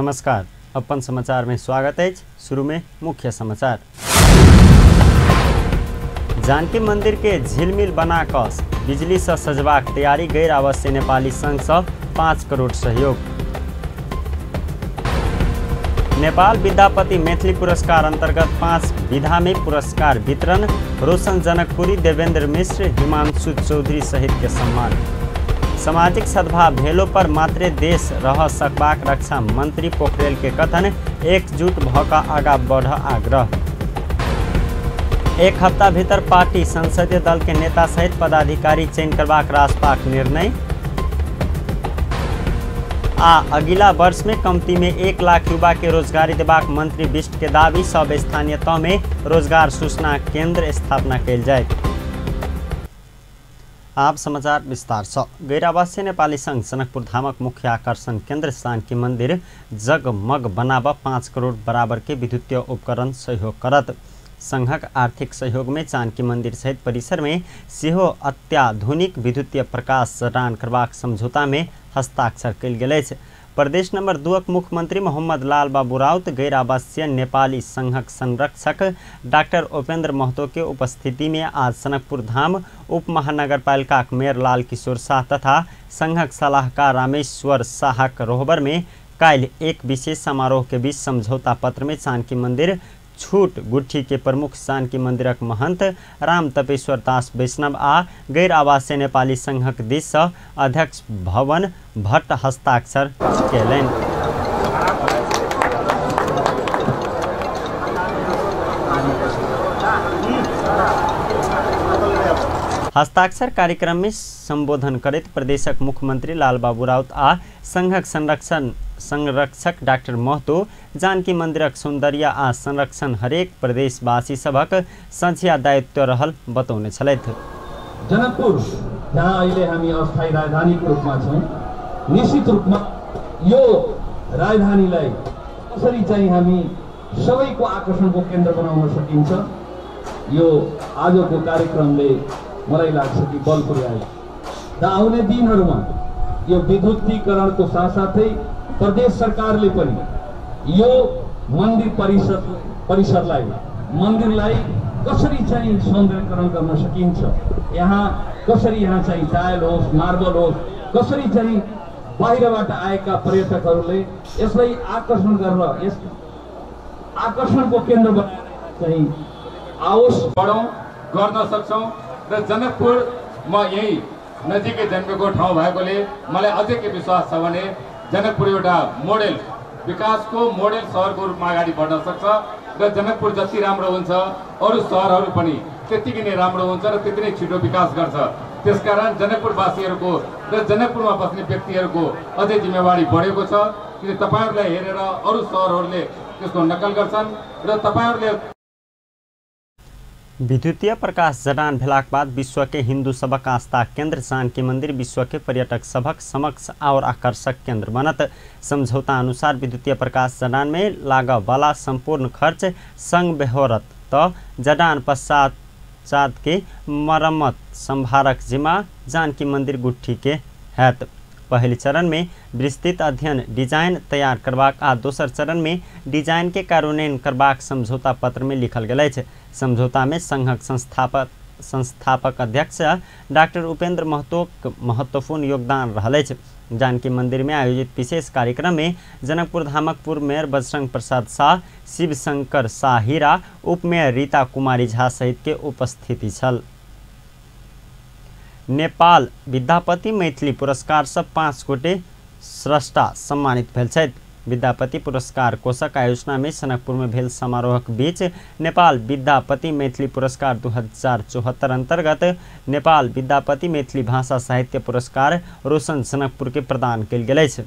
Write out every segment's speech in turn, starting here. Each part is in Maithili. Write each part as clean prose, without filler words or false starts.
नमस्कार, अपन समाचार में स्वागत है। शुरू में मुख्य समाचार। जानकी मंदिर के झिलमिल बना कऽ बिजली से सजबाक तैयारी, गैर आवासीय नेपाली संघ से 5 करोड़ सहयोग। नेपाल विद्यापति मैथिली पुरस्कार अंतर्गत 5 विधा में पुरस्कार वितरण, रोशन जनकपुरी, देवेंद्र मिश्र, हिमांशु चौधरी सहित के सम्मान। सामाजिक सद्भाव भेलो पर मात्रे देश रह सकबाक रक्षा मंत्री पोखरेल के कथन, एकजुट भ क आगा बढ़ आग्रह। एक हफ्ता भीतर पार्टी संसदीय दल के नेता सहित पदाधिकारी चयन करबाक राजपाक निर्णय। आ अगिला वर्ष में कमती में 1 लाख युवा के रोजगारी देबाक मंत्री बिष्ट के दावी, सब स्थानीय तह में रोजगार सूचना केंद्र स्थापना कयल जाए। आप समाचार विस्तार से। गैर आवासीय नेपाली संघ जनकपुर धामक मुख्य आकर्षण केंद्र जानकी मंदिर जगमग बनाब 5 करोड़ बराबर के विद्युतीय उपकरण सहयोग करत। संघक आर्थिक सहयोग में जानकी मंदिर सहित परिसर में सेहो अत्याधुनिक विद्युतीय प्रकाश जडान करबाक समझौता में हस्ताक्षर कयल गेल अछि। प्रदेश नंबर 2 मुख्यमंत्री मोहम्मद लाल बाबू राउत गैर आवासीय नेपाली संघक संरक्षक डॉक्टर उपेंद्र महतो के उपस्थिति में आज जनकपुर धाम उप महानगरपालिका मेयर लाल किशोर शाह तथा संघक सलाहकार रामेश्वर शाहक रोहबर में काल्हि एक विशेष समारोह के बीच समझौता पत्र में जानकी मंदिर छूट गुठी के प्रमुख जानकी मंदिरक महंत राम तपेश्वर दास वैष्णव आ गैर आवासीय नेपाली संघक दिस से अध्यक्ष भवन भट्ट हस्ताक्षर कयलनि। हस्ताक्षर कार्यक्रम में संबोधन करैत प्रदेशक मुख्यमंत्री लालबाबू राउत आ संघक संरक्षक डॉक्टर महतो जानकी मंदिरक सौंदर्य आ संरक्षण हरेक प्रदेशवासी सभक सझिया दायित्व रहल बतौने छलथि। जनकपुर जहाँ अहिले हामी अस्थायी राजधानीको रूपमा छौँ, निश्चित रूपमा यो राजधानीलाई कसरी चाहिँ हामी सबैको आकर्षणको केन्द्र बनाउन सकिन्छ, यो आजको कार्यक्रमले मलाई लाग्छ कि बल पुर्यायो। र आउने दिनहरूमा यो विद्युतीकरणको साथसाथै प्रदेश सरकारले पनि यो मन्दिर परिसरलाई मन्दिरलाई कसरी चाहिँ सौन्दर्यकरण गर्न सकिन्छ, यहाँ कसरी यहाँ चाहिँ टाइल होस्, मार्बल होस्, कसरी चाहिँ बाहिरबाट आएका पर्यटकहरूले यसलाई आकर्षण गरेर यस आकर्षणको केन्द्र बनाएर चाहिँ आओस्, बढौँ गर्न सक्छौँ। र जनकपुर म यही नजिकै जन्मेको ठाउँ भएकोले मलाई अझै के विश्वास छ भने जनकपुर एउटा मोडेल, विकासको मोडेल सहरको रूपमा अगाडि बढ्न सक्छ। र जनकपुर जति राम्रो हुन्छ अरू सहरहरू पनि त्यतिकै नै राम्रो हुन्छ र त्यति नै छिटो विकास गर्छ। त्यसकारण जनकपुरवासीहरूको र जनकपुरमा बस्ने व्यक्तिहरूको अझै जिम्मेवारी बढेको छ, किन तपाईँहरूलाई हेरेर अरू सहरहरूले त्यसको नकल गर्छन् र तपाईँहरूले। विद्युतीय प्रकाश जडान भेलाक बाद विश्व के हिंदू सबक आस्था केंद्र जानकी मंदिर विश्व के पर्यटक सबक समक्ष और आकर्षक केंद्र बनत। समझौता अनुसार विद्युतीय प्रकाश जडान में लागऽ वाला संपूर्ण खर्च संघ बेहोरत तो जडान पश्चात के मरम्मत संभारक जिम्मा जानकी मंदिर गुठी के हैत। पहले चरण में विस्तृत अध्ययन डिजाइन तैयार करबाक आ दोसर चरण में डिजाइन के कार्यान्वयन करबाक समझौता पत्र में लिखल गेल अछि। समझौता में संघक संस्थापक अध्यक्ष डॉक्टर उपेंद्र महतोक महत्वपूर्ण योगदान रहल अछि। जानकी मंदिर में आयोजित विशेष कार्यक्रम में जनकपुर धामक पूर्व मेयर बजरंग प्रसाद शाह, शिवशंकर शाह हीरा, उप मेयर रीता कुमारी झा सहित के उपस्थिति छल। नेपाल विद्यापति मैथिली पुरस्कार से 5 गोटे स्रष्टा सम्मानित भेल छथि। विद्यापति पुरस्कार कोषक आयोजना में जनकपुर में भेल समारोहक बीच नेपाल विद्यापति मैथिली पुरस्कार 2074 अंतर्गत नेपाल विद्यापति मैथिली भाषा साहित्य पुरस्कार रोशन जनकपुर के प्रदान कयल गेल अछि।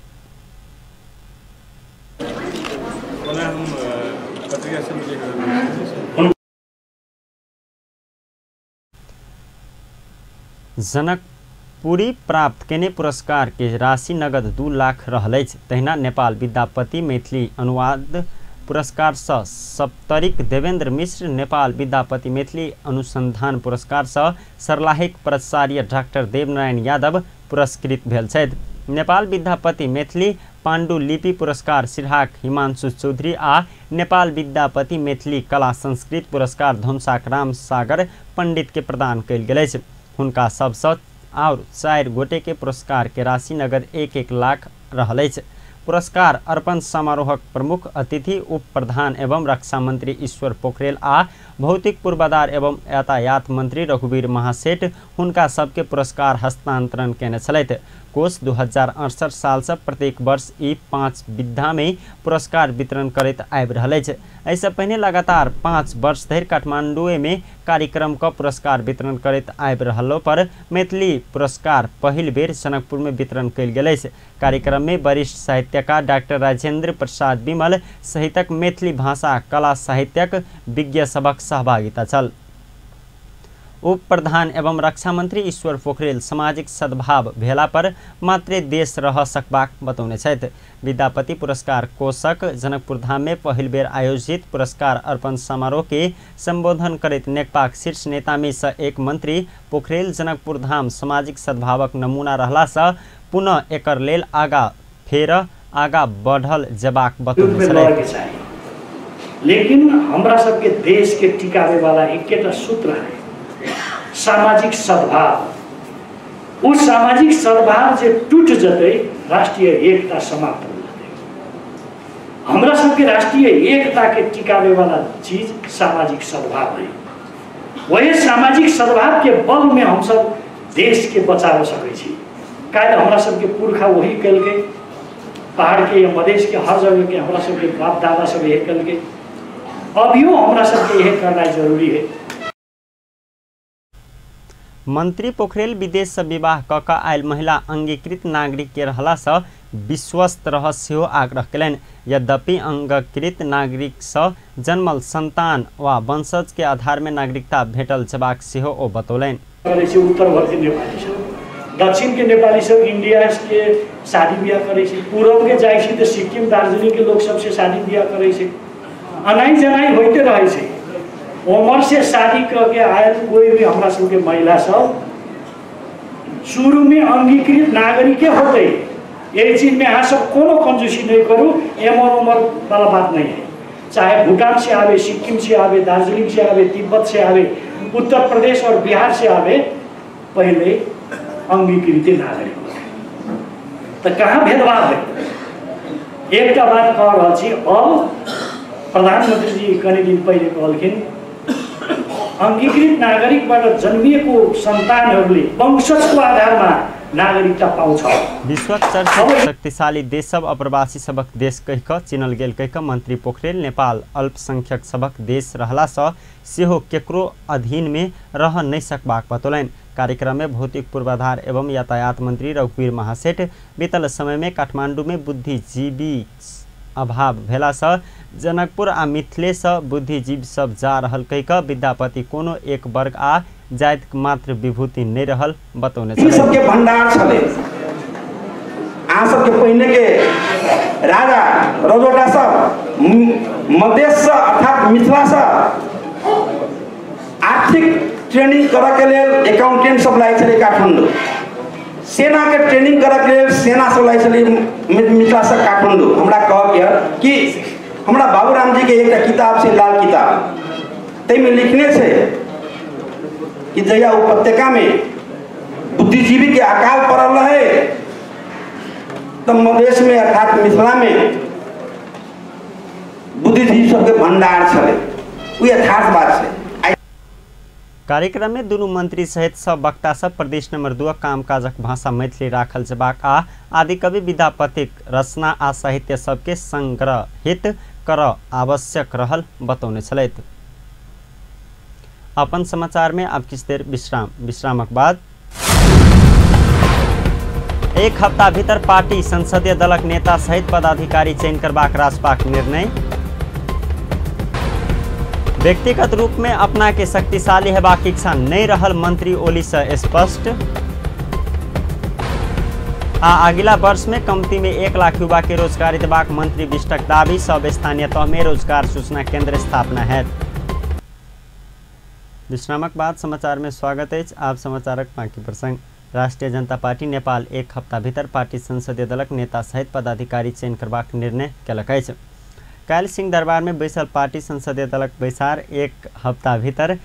जनकपुरी प्राप्त केने पुरस्कार के राशि नगद 2 लाख रहल अछि। तहिना नेपाल विद्यापति मैथिली अनुवाद पुरस्कार से सप्तरीक देवेंद्र मिश्र, नेपाल विद्यापति मैथिली अनुसंधान पुरस्कार से सर्लाहीक प्राचार्य डाक्टर देवनारायण यादव पुरस्कृत भेल छथि। नेपाल विद्यापति मैथिली पाण्डुलिपि पुरस्कार सिरहाक हिमांशु चौधरी आ नेपाल विद्यापति मैथिली कला संस्कृत पुरस्कार धनुषाक राम सागर पंडित के प्रदान कयल गेल अछि। हुनका सबसँ और 4 गोटे के पुरस्कार के राशि नगद 1-1 लाख रहल अछि। पुरस्कार अर्पण समारोहक प्रमुख अतिथि उप प्रधान एवं रक्षा मंत्री ईश्वर पोखरेल आ भौतिक पूर्वाधार एवं यातायात मंत्री रघुवीर महासेठ हुनका सबके पुरस्कार हस्तांतरण केने छलथि। कोष 2068 साल से प्रत्येक वर्ष ई 5 विधा में पुरस्कार वितरण करैत आबि रहल अछि। एहिसँ पहिने लगातार 5 वर्ष धरि काठमांडुए में कार्यक्रम क पुरस्कार वितरण करैत आबि रहलो पर मैथिली पुरस्कार पहिल बेर जनकपुर में वितरण कयल गेल अछि। कार्यक्रम में वरिष्ठ साहित्यकार डॉक्टर राजेंद्र प्रसाद विमल सहितक मैथिली भाषा कला साहित्यक विज्ञ सभक सहभागिता छल। उप प्रधान एवं रक्षा मंत्री ईश्वर पोखरेल सामाजिक सद्भाव भेला पर मात्रे देश रह सकबाक बतौने छथि। विद्यापति पुरस्कार कोषक जनकपुर धाम में पहिल बेर आयोजित पुरस्कार अर्पण समारोह के संबोधन करैत नेकपाक शीर्ष नेता में से एक मंत्री पोखरेल जनकपुर धाम सामाजिक सद्भावक नमूना रहला से पुनः एकर लेल आगा फेर आगा बढ़ल जेबाक बतौने छथि। लेकिन हमरा सबके देश के टिकावे वाला एकेटा सूत्र है, सामाजिक सद्भाव। उस सामाजिक सद्भाव जे टूट जतै राष्ट्रीय एकता समाप्त हो जतै। हमरा सबके राष्ट्रीय एकता के टिकावे वाला चीज सामाजिक सद्भाव है। वही सामाजिक सद्भाव के बल में हम सब देश के बचाव सकै छी। काल्हि हमरा सबके पुरखा वही कलकै, पहाड़ के या मधेश के हर जगह के हमरा सबके बाप दादा सब यही कलकै, अभियो हमरा सबके यही करना जरूरी है। मंत्री पोखरेल विदेश से विवाह क क आयल महिला अंगीकृत नागरिक के रहला से विश्वस्त रह सेहो आग्रह कयलनि। यद्यपि अंगीकृत नागरिक से जन्मल संतान वा वंशज के आधार में नागरिकता भेटल जेबाक सेहो ओ बतौलनि। उत्तर भर के नेपाली सब, दक्षिण के नेपाली सब इंडिया के शादी बियाह करै छै, पूरब के जाइ छै तऽ सिक्किम दार्जिलिंग के लोक सबसे शादी बियाह करै छै, अनाइ जनाइ होइते रहै छै। उमर से शादी करके आयल कोई भी हमरा सबके महिला सब शुरू में अंगीकृत नागरिके होते। यही चीज में अहाँ सब कोनो कंजूसी नहीं करू, एमर उमर वाला बात नहीं है। चाहे भूटान से आवे, सिक्किम से आवे, दार्जिलिंग से आवे, तिब्बत से आवे, उत्तर प्रदेश और बिहार से आवे, पहले अंगीकृत नागरिक होते। तो कहाँ भेदभाव है? एक बात कह रहल छी, अब प्रधानमंत्री जी कनि दिन पहले कहलखिन अंगीकृत नागरिकबाट जन्मिएको सन्तानहरूले वंशजको आधारमा नागरिकता पाउँछ। विश्वक चर्चित शक्तिशाली देश सब अप्रवासी सबक देश कहि कऽ चिनल गेल कहि कऽ मंत्री पोखरेल नेपाल अल्पसंख्यक सबक देश रहला सँ सेहो केकरो अधीन में रह नहि सकबाक बतौलनि। कार्यक्रम में भौतिक पूर्वाधार एवं यातायात मंत्री रघुवीर महासेठ बीतल समय में काठमांडू में बुद्धिजीवी अभाव भेला सँ जनकपुर आ मिथिले सँ बुद्धिजीवी सब जा रहल कहि कऽ विद्यापति कोनो एक वर्ग आ जाति मात्र विभूति नहीं रहल बतौने छलै। सबके भंडार छलै। अहाँ सबके पहिने के राजा रजोटा सब मधेश सँ अर्थात मिथिला सँ आर्थिक ट्रेनिंग करऽ के लेल अकाउंटेंट सब लाइ छलै काठमांडू, सेना के ट्रेनिंग करऽ के लेल सेना सब लाइ छलै मिथिला सँ काठमांडू। हमरा कहऽ के कि हमरा बाबूराम जी के एकटा किताब छै लाल किताब, ताहिमे लिखने छै कि जहिया उपत्यका में बुद्धिजीवी के अकाल पड़ल रहे तब मधेश में अर्थात मिथिला में बुद्धिजीवी सबके भंडार छलै। उ यथार्थ बात छै। कार्यक्रम में दुनू मंत्री सहित सब वक्ता सब प्रदेश नंबर 2 कामकाजक भाषा मैथिली राखल जेबाक आ आदिकवि विद्यापतिक रचना आ साहित्य सबके संग्रहित कर आवश्यक रहल बतौने छलथि। अपन समाचार में अब किछु देर विश्राम, विश्रामक बाद एक हफ्ता भीतर पार्टी संसदीय दलक नेता सहित पदाधिकारी चयन करबाक राजपाक निर्णय। व्यक्तिगत रूप में अपना के शक्तिशाली हेबाक इच्छा नहीं रहल मंत्री ओली से स्पष्ट। आ अगिला वर्ष में कमती में 1 लाख युवा के रोजगारी देबाक मंत्री विष्टक दावी, सब स्थानीय तह में रोजगार सूचना केंद्र स्थापना है। विश्रामक बाद समाचार में स्वागत है। आप समाचारक बाकी प्रसंग। राष्ट्रिय जनता पार्टी नेपाल एक हप्ता भीतर पार्टी संसदीय दलक नेता सहित पदाधिकारी चयन करबाक निर्णय केलक अछि। काल्हि सिंहदरबार में बैसल पार्टी संसदीय दलक बैसार एक हप्ता भीतर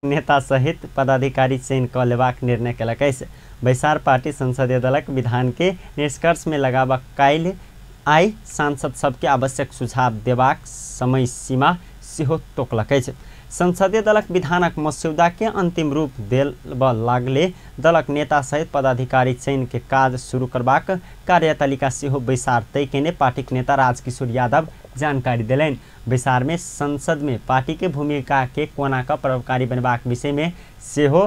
नेता सहित पदाधिकारी चयन क लेबाक निर्णय केलक अछि। बैसार पार्टी संसदीय दलक विधान के निष्कर्ष में लगाबक काल्हि आइ सांसद सबके आवश्यक सुझाव देबाक समय सीमा सेहो तोकलक अछि। संसदीय दलक विधानक मस्यौदा के अंतिम रूप देबऽ लागले दलक नेता सहित पदाधिकारी चयन के काज शुरू करबाक कार्यतालिका सेहो बैसार तय केने पार्टीक नेता राजकिशोर यादव जानकारी देलनि। बैसार में संसद में पार्टी के भूमिका के कोना क प्रभावकारी बनबाक विषय में सेहो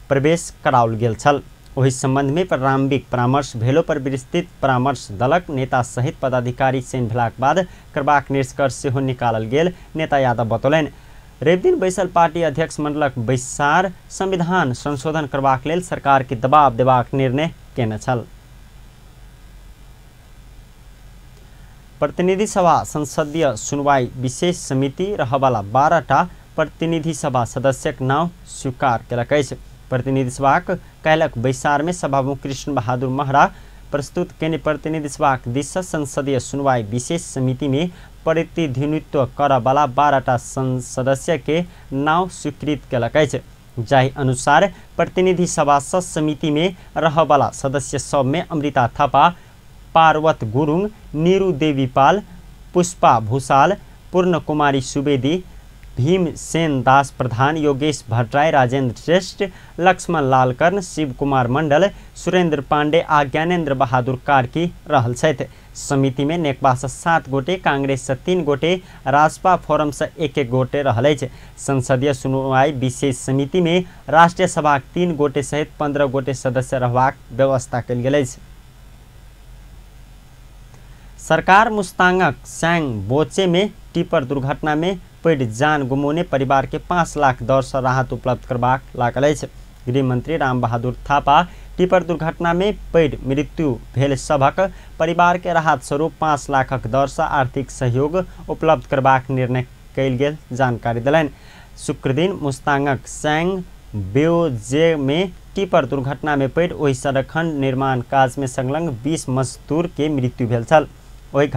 प्रवेश कराओल गेल छल। ओहि संबंध में प्रारंभिक परामर्श भेलो पर विस्तृत परामर्श दलक नेता सहित पदाधिकारी चयन भेलाक बाद करबाक निष्कर्ष सेहो निकालल गेल नेता यादव बतौलनि। रविदिन बैसल पार्टी अध्यक्ष मंडलक बैसार संविधान संशोधन करबाक लेल सरकार के दबाव देबाक निर्णय केने छल। प्रतिनिधि सभा संसदीय सुनवाई विशेष समिति रहवाला 12टा प्रतिनिधि सभा सदस्यक नाम स्वीकार केलक अछि। प्रतिनिधि सभाक काल्हिक बैसार में सभामुख कृष्ण बहादुर महरा प्रस्तुत केने प्रतिनिधि सभाक दिस सँ संसदीय सुनवाई विशेष समिति में प्रतिनिधित्व करऽवला 12टा सदस्य के नाम स्वीकृत केलक अछि। जाहि अनुसार प्रतिनिधि सभा सँ समिति में रहऽवला सदस्य सब में अमृता थापा, पार्वत गुरुङ, नीरू देवी पाल, पुष्पा भूषाल, पूर्ण कुमारी सुवेदी, भीमसेन दास प्रधान, योगेश भट्टराई, राजेंद्र श्रेष्ठ, लक्ष्मण लाल कर्ण, शिव कुमार मंडल, सुरेंद्र पांडे आ ज्ञानेन्द्र बहादुर कार्की रहल छथि। समिति में नेकपा से 7 गोटे, कांग्रेस से 3 गोटे, राजपा फोरम से 1-1 गोटे रहल अछि। संसदीय सुनवाई विशेष समिति में राष्ट्रीय सभाक 3 गोटे सहित 15 गोटे सदस्य रहबाक व्यवस्था कयल गेल अछि। सरकार मुस्तांगक स्याङ बोचे में टिपर दुर्घटना में पड़ि जान गुमौने परिवार के 5 लाख दर से राहत उपलब्ध करबाक लागल अछि। गृहमंत्री रामबहादुर थापा टिपर दुर्घटना में पड़ि मृत्यु भेल सभक परिवार के राहत स्वरूप 5 लाखक दर से आर्थिक सहयोग उपलब्ध करबाक निर्णय कयल गेल जानकारी देलनि। शुक्रदिन मुस्तांगक स्याङ बेओजे में टिपर दुर्घटना में पड़ि ओहि सड़क खंड निर्माण काज में संलग्न 20 मजदूर के मृत्यु भेल छल। ओहि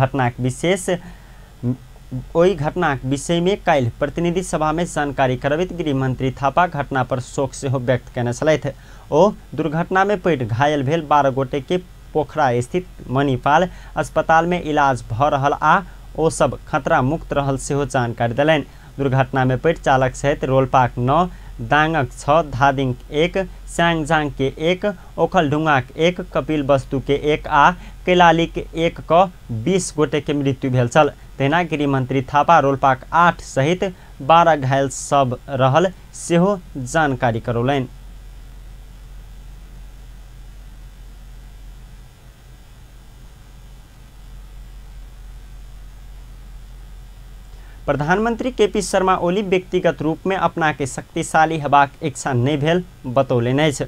घटनाक विषय में काल्हि प्रतिनिधि सभा में जानकारी करबैत गृहमंत्री थापा घटना पर शोक सेहो व्यक्त केने छलथि। ओ दुर्घटना में पड़ि घायल भेल 12 गोटे के पोखरा स्थित मणिपाल अस्पताल में इलाज भ रहल आ ओ सब खतरा मुक्त रहल सेहो जानकारी देलनि। दुर्घटना में पड़ि चालक सहित रोलपाक 9, दाङक 6, धादिङ 1, स्याङजाङ के 1, ओखलढुङ्गाक 1, कपिल वस्तु के 1 आ कैलालीक 1 क 20 गोटे के मृत्यु भेल छल। तहिना गृहमंत्री थापा रोलपाक 8 सहित 12 घायल सब रहल सेहो जानकारी करौलनि। प्रधानमंत्री केपी शर्मा ओली व्यक्तिगत रूप में अपना के शक्तिशाली हेबाक इच्छा नहि भेल बतौलनि अछि।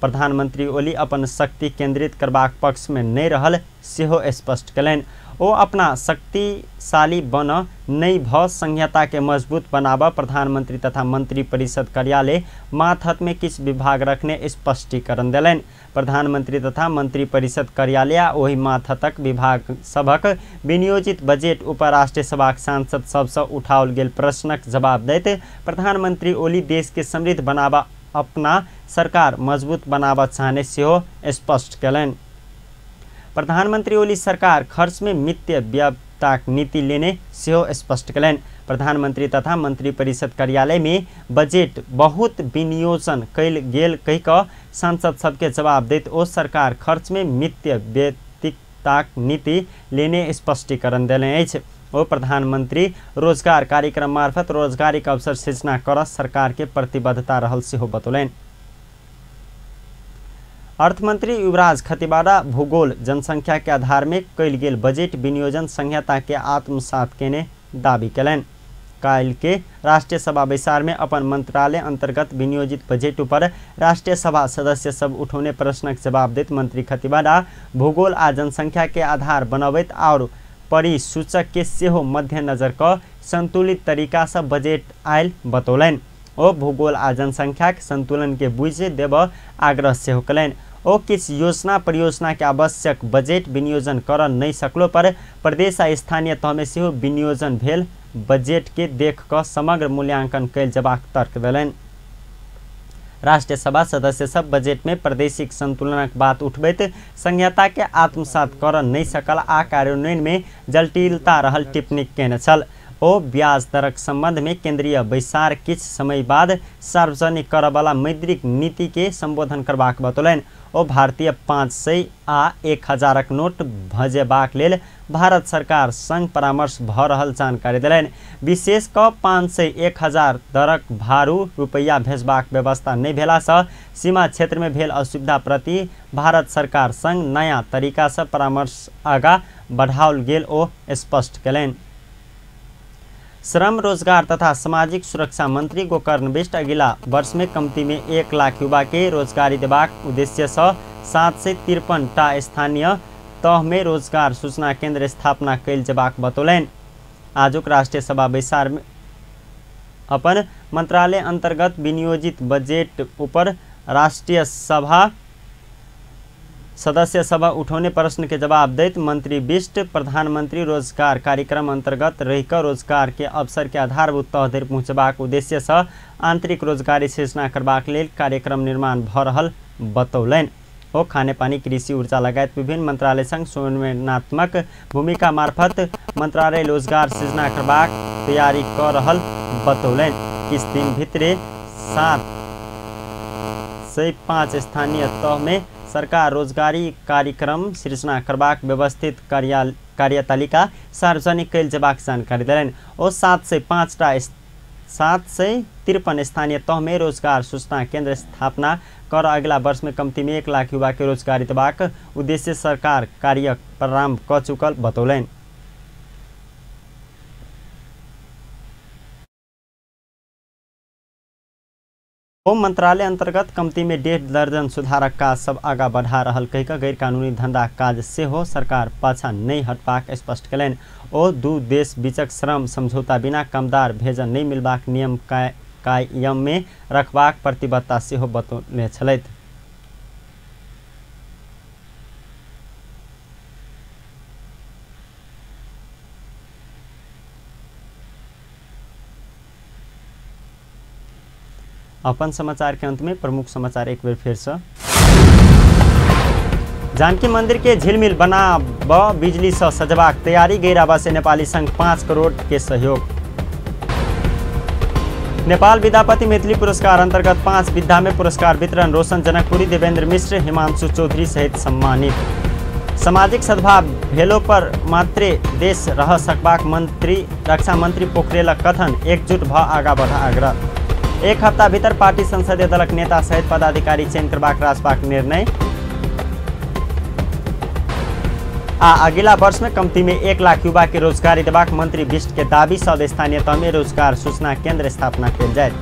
प्रधानमंत्री ओली अपन शक्ति केंद्रित करबाक पक्ष में नहि रहल सेहो स्पष्ट कयलनि। ओ अपना शक्तिशाली बन नहि भ संहिता के मजबूत बनाबऽ प्रधानमंत्री तथा मंत्री परिषद कार्यालय मातहत में किछु विभाग रखने स्पष्टीकरण देलनि। प्रधानमंत्री तथा मंत्री परिषद कार्यालय आ ओहि मातहतक विभाग सभक विनियोजित बजट उपर राष्ट्रीय सभाक सांसद सबसँ उठाओल गेल प्रश्नक जवाब दैत प्रधानमंत्री ओली देश के समृद्ध बनाबऽ अपना सरकार मजबूत बनाबऽ चाहने सेहो स्पष्ट कयलनि। प्रधानमंत्री ओली सरकार खर्च में मितव्ययताक नीति लेने सेहो स्पष्ट कयलनि। प्रधानमंत्री तथा मंत्री परिषद कार्यालय में बजट बहुत विनियोजन कयल गेल कहि कऽ सांसद सबके जवाब दैत ओ सरकार खर्च में मितव्ययताक नीति लेने स्पष्टीकरण देलनि अछि। ओ प्रधानमंत्री रोजगार कार्यक्रम मार्फत रोजगारीक अवसर सृजना कर सरकार के प्रतिबद्धता रहल सेहो बतौलनि। अर्थमंत्री युवराज खतिवाड़ा भूगोल जनसंख्या के आधार में कयल गेल बजट विनियोजन संहिता के आत्मसात केने दावी कयलनि। काल्हि के राष्ट्रीय सभा बैसार में अपन मंत्रालय अंतर्गत विनियोजित बजट पर राष्ट्रीय सभा सदस्य सब उठौने प्रश्नक जवाब दैत मंत्री खतिवाड़ा भूगोल आ जनसंख्या के आधार बनबैत और परिसूचक के सेहो मध्यनजर क संतुलित तरीका से बजट आयल बतौलनि। ओ भूगोल आ जनसंख्याक संतुलन के बुझि देबऽ आग्रह सेहो कयलनि। ओ किछु योजना परियोजना के आवश्यक बजेट विनियोजन कर नहि सकलो पर प्रदेश आ स्थानीय तहमे सेहो विनियोजन भेल बजेट के देख कऽ समग्र मूल्यांकन कयल जेबाक तर्क देलनि। राष्ट्रीय सभा सदस्य सब बजेट में प्रादेशिक संतुलनक बात उठबैत संहिता के आत्मसात कर नहीं सकल आ कार्यान्वयन में जटिलता रहल टिप्पणी केने छल। ओ ब्याज दरक संबंध में केंद्रीय बैसार किछु समय बाद सार्वजनिक करऽवला मौद्रिक नीति के संबोधन करबाक बतौलनि। ओ भारतीय 500 आ 1000 नोट भजेबाक लेल भारत सरकार संग परामर्श भऽ रहल जानकारी देलनि। विशेष कऽ 500 1000 दरक भारू रुपैया भेजबाक व्यवस्था नहि भेलासँ सीमा क्षेत्र में भेल असुविधा प्रति भारत सरकार संग नया तरीकासँ परामर्श आगाँ बढ़ाओल गेल ओ स्पष्ट कयलनि। श्रम रोजगार तथा सामाजिक सुरक्षा मंत्री गोकर्ण बिष्ट अगिला वर्ष में कमती में 1 लाख युवा के रोजगारी देबाक उद्देश्य से 753 टा स्थानीय तह में रोजगार सूचना केंद्र स्थापना कयल जेबाक बतौलनि। आजुक राष्ट्रीय सभा बैसार में अपन मंत्रालय अंतर्गत विनियोजित बजट ऊपर राष्ट्रीय सभा सदस्य सभा उठौने प्रश्न के जवाब दैत मंत्री बिष्ट प्रधानमंत्री रोजगार कार्यक्रम अंतर्गत रहिकऽ रोजगार के अवसर के आधारभूत तह धरि पहुँचबाक उद्देश्य से आंतरिक रोजगारी सृजना करबाक लेल कार्यक्रम निर्माण भऽ रहल बतौलनि। ओ खानेपानी कृषि ऊर्जा लगायत विभिन्न मंत्रालय संग समन्वयात्मक भूमिका मार्फत मंत्रालय रोजगार सृजना करबाक तैयारी कऽ रहल बतौलनि। किछु दिन भितरे 705 स्थानीय तह में सरकार रोजगारी कार्यक्रम सृजना करबाक व्यवस्थित कार्यतालिका सार्वजनिक कयल जेबाक जानकारी देलनि। ओ 753 स्थानीय तह में रोजगार सूचना केंद्र स्थापना कर अगिला वर्ष में कमती में 1 लाख युवा के रोजगारी देबाक उद्देश्य सरकार कार्य प्रारंभ कऽ चुकल बतौलनि। होम मंत्रालय अंतर्गत कमती में 1.5 दर्जन सुधारक काज सब आगा बढ़ा रहल कहि कऽ गैरकानूनी धंधा काज सेहो सरकार पाछा नहि हटबाक स्पष्ट कयलनि। ओ दू देश बीचक श्रम समझौता बिना कामदार भेजन नहि मिलबाक नियम कायम में रखबाक प्रतिबद्धता सेहो बतौने छलथि। अपन समाचार के अंत में प्रमुख समाचार एक बेर फिर से। जानकी मंदिर के झिलमिल बनाब बिजली से सजबाक तैयारी, गैर आवासीय नेपाली संघ 5 करोड़ के सहयोग। नेपाल विद्यापति मैथिली पुरस्कार अंतर्गत 5 विधा में पुरस्कार वितरण, रोशन जनकपुरी, देवेंद्र मिश्र, हिमांशु चौधरी सहित सम्मानित। सामाजिक सद्भाव भेलो पर मात्रे देश रह सकबाक मंत्री रक्षा मंत्री पोखरेलक कथन, एकजुट भ आगा बढ़ आग्रह। एक हफ्ता भीतर पार्टी संसदीय दलक नेता सहित पदाधिकारी चयन करबाक राजपाक निर्णय। आ अगिला वर्ष में कमती में 1 लाख युवा के रोजगारी देबाक मंत्री बिष्ट के दावी, सब स्थानीय तह में रोजगार सूचना केंद्र स्थापना कयल जायत।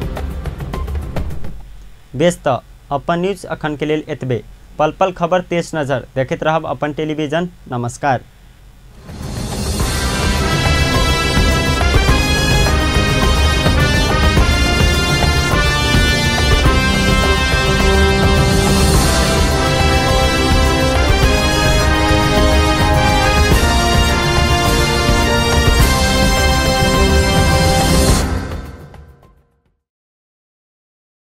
बेस त अपन न्यूज अखन के लेल एतबे। पल पल खबर तेज नजर देखैत रहब अपन टेलीविजन। नमस्कार।